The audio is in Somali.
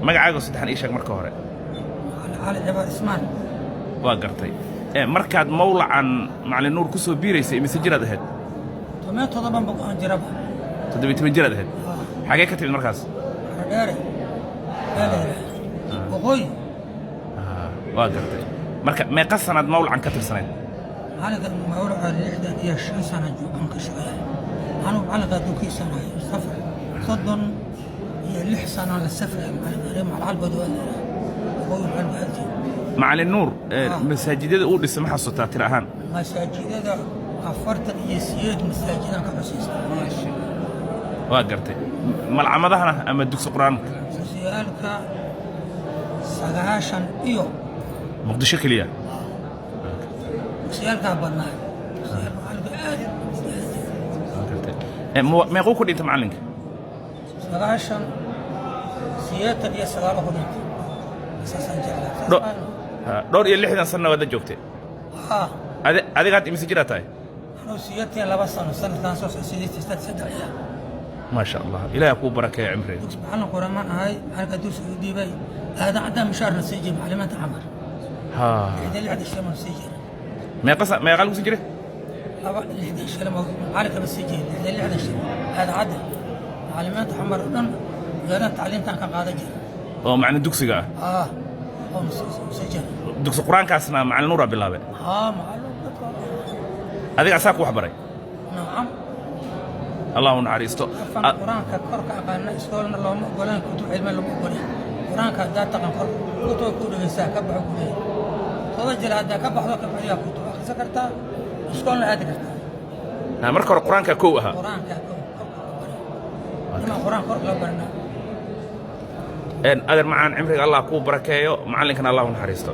Magacaaga saddexan ii sheeg marka hore. Cali Cibaar Ismaan. Waa gartay. Markaad mawlacan Macalin Nuur ku soo biiraysay, imise jiraad ahayd? 17 aan jiraba. 17 jiraad ahayd? Xagee ka timid markaas? Dheere beeleere Waqooyi. Waa gartay. Marka meeqa sanaad mawlacan ka tirsanayd? Macalinka mawlaca 65 sana aan ka shaqeeya. Anuu macalinka dulkiisanahay safar 36 sana la safraya macalinka reer macalcalbadu waa leedahay Waqooyi macalinka agtii. Macalin Nuur masaajidada uu dhisay ma xasuutaa tiro ahaan? Masaajidada 48 masaajidaan ka xusiista. Waa gartay. Malcamadahana ama dugsi qur-aanka? Dugsiyaalka 90 iyo Muqdisho keliya? Dugsiyaalkaa badnaa, dugsiyaalka macalinka aad. Waa gartay. Meequu ku dhintay macalinka? 89 ku dhintay, saasaan jeclaa. Dhowr iyo 60 sanna waad la joogtay? Haa. Adiga hadda imise jiraa tahay? Anuu 82 sano sanadkan soo 83 ayaa. Maasha Allah, Ilaah kuu barakeeya cimriga. Dugsi macallin quramaan ahay, macalinka dugsi u dhiibay Aadan Caddaan mishaarna sii jiray macallimiinta Camar. 60 shilin sii jiray. Meeqa lagu sii jiray? Laba 60 shilin macallinkaba sii jiray, 60 shilin Aadan Cadde macallimiinta Xamar oo dhan wasaaradda tacliintaan ka qaadan jiray. Oo macalin dugsiga ah? Aa, oo sii jiray. Dugsi qur-aankaasna Macalin Nuuraa bilaabay? Haa, macallin dadka. Adiga asaa ku wax baray? Nacam. Allah u naxariisto. Afan qur-aanka korka aqaana iskoolna looma ogolaan, kutub cilmi lama ogolaan. Qur-aanka haddaa taqan kor kutub ku dhegeysaa ka baxo ku leeyahay toda jira, haddaa ka baxdo ka baxyaa kutub akhrisan kartaa, iskoolna aadi kartaa. Marka hore qur-aanka kow ahaa? Qur-aanka korka ka baray, nimaa qur-aanka korka la barna. Adeer macaan, cimriga Allah kuu barakeeyo, macallinkana Allah u naxariisto.